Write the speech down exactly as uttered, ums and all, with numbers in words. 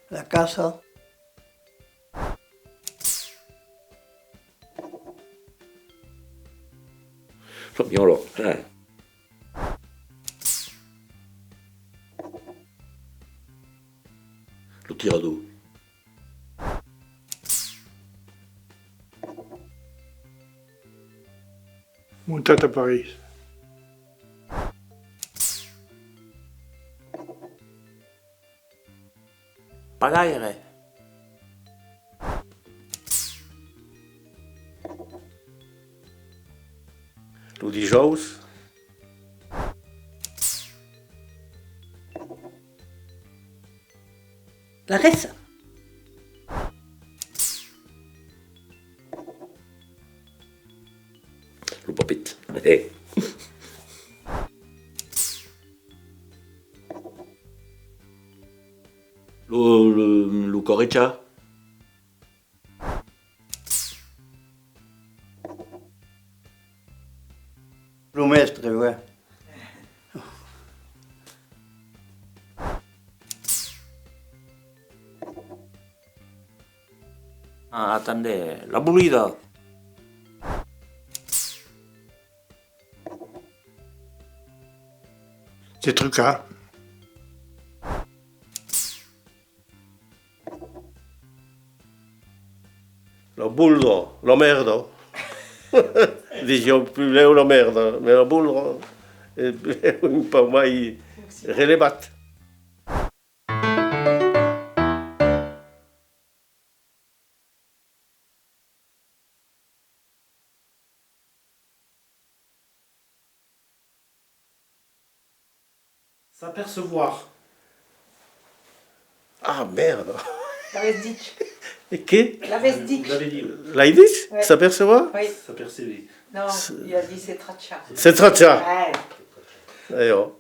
La caça. Lo miolo, eh. Lo tirador. Montat a París. Pas gaire. Lo dijòus. La ressa. Lo papet. Eh. Lo, lo, lo corretjar. Lo mèstre, ouais. Ah, atendètz, la bolida. Se trucar. La bolda, la mèrda. Disián plus lèu la mèrda, mas la bolda es plus lèu un pauc mai relevat. S'apercevoir. Ah, mèrda! L'avètz dich. E qué? L'avètz dich. L'ai dich? Ouais. S'apercevoir? Oui. S'apercebre. Non, il a dit se trachar. Se trachar. Ouais. E ò.